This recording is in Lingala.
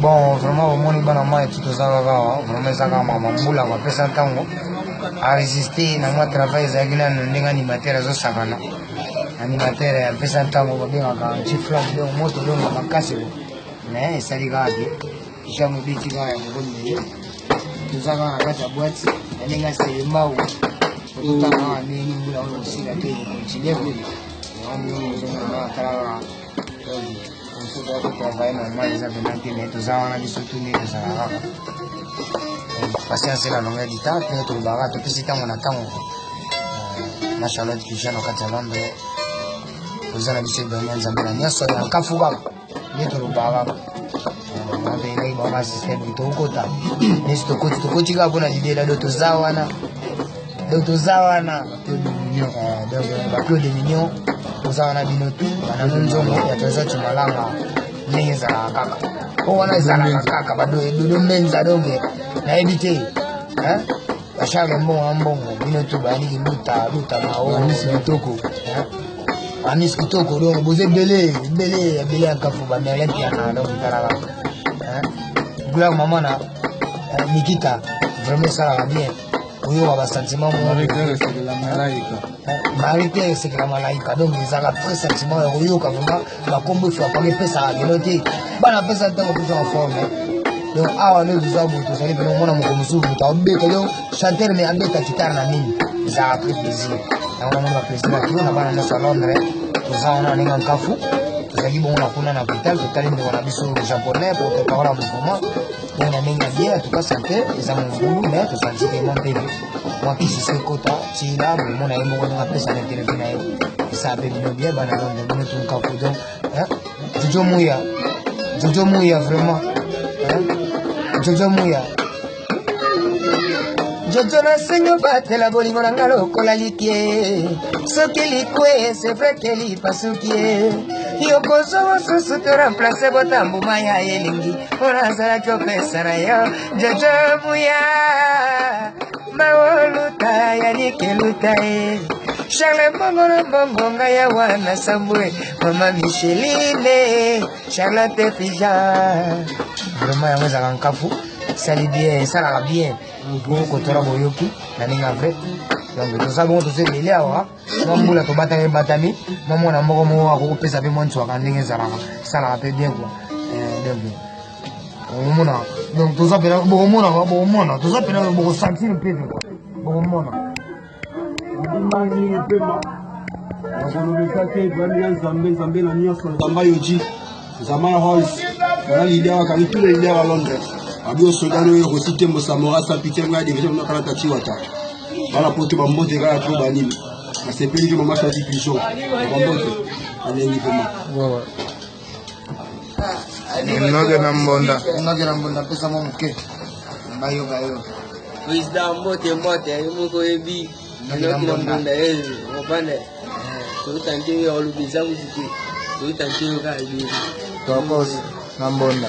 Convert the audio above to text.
Bon, vraiment omoni bana mai ti toza kaka awa, vraiment eza kaka makambo ya mbula bapesa ntango aresiste na mwa travail ezalaki nano ndenge animateur azosakana. Animateur apesa ntango babengaka anti-flamme, donc moto olonga makasi mais esali kaka ke jambo ebeti kaka ya mokoli. Toza kaka na kati ya boîte na ndenge ya selembao, totala kaka ndenge mbula oyo kosila te, ekocontinue yango ozomona kaka, tala kaka travail normal eza mpena te, mais toza wana biso tu nde tozala kaka patience la longueur du temps. Mpe tolobaka topesi ntango na ntango na Charlotte Pigeon na kati ya Londres, toza na biso ebongi ya Nzambe na nyonso ya nkafu kaka nde tolobaka kaka toyelaki bango basysteme tokokota nesi tokoti, tokoti kaka mpona libela. Do toza wana, donc toza wana, donc baclaude mignon toza wana, bino tu banano nzongo ya Trésor Cimalanga ndenge ezalaka kaka po wana ezalaka kaka badodo mbenza. Donc nayebi te, bacharles mbongo na mbongo, bino tu bayaniki luta luta mao. Anis Kitoko. Anis Kitoko, donc boza ebele ebele ebele ya nkafu, bamerlin piana. Donc tala kaka gloire mama na Nikita, vraiment esalaka bien oyoka basentiment. Marie Claire esekela malaika. Marie Claire esekela malaika, donc ezalaka vrai sentiment ya koyoka vraiment bakombo efrapaka, epesaka keno te bana apesa ntango opesaka forme. Donc awa nde toza boye, tozali pene omona moko mosusu moto abeta, donc chanteur mais abeta guitare na nini, ezalaka très plaisir. Yango namoni baplaisir ya kilo na bana nyonso ya Londres. Toza wana na ndenge nkafu, tozalaki bongo na kuna na hôpital, totali ndeko na biso japonais, porte parole ya mouvement. Donc na ndenge ya bien, en tout cas santé eza mobulu, mais tosanti ke mwa mpe mwa kisi so ekota tila bomona ye moko ndenge apesa na interview na ye, esala mpe bino bien, bana Londres, bino tunkaku. Donc Jojo Muya, Jojo Muya, vraiment Jojo Muya, Jojo nasengi obatela bolingo na nga lokola likie. Soki likwe, c'est vrai ke lipasuki ye, yokozwa mosusu to remplace botambuma ya elingi mpo nazalaki opesa na yo. Jojo Muya maoluta yanikeluta ye Charles mbongo na mbongo ngai ya wana sambwe mama Micheline Charlotte Fija, vraiment yango ezalaka nkafu, esali bien, esalaka bien bongo kotora boyoki na ndenge ya vrai. Donc toza bongo, toza ebele awa, mwa mbula tobatami ebatami, mwa mwana moko moko akokopesa mpe mwa nswaka ndenge ezalaka, esalaka mpe bien quoi. Donc okomona, donc toza mpena bokomona, bokomona toza mpena bokosentir mpe quoi, bokomona. Mingi pema nakoloba eza te, ebandi ya Nzambe, Nzambe na nyonso, Nzambe ayoji, Nzambe ya Rolls aza leader, akangi tous les leaders ya Londres. Abi osodano oyo Rosi Tembo Samora sa pitié ngai dirige mona kala tati wata bana poto bambote kaka to banini nasepeli te mama Shati Pigeon bambote alengi pema. Noke na mbonda, noke na mbonda, pesa mwa moke bayoka yo. Président, mbote mbote, yo moko oyebi noki na mbonda opande totante oyo olobi eza kutu te, totante oyo kaka ebeli. Tokos na mbonda.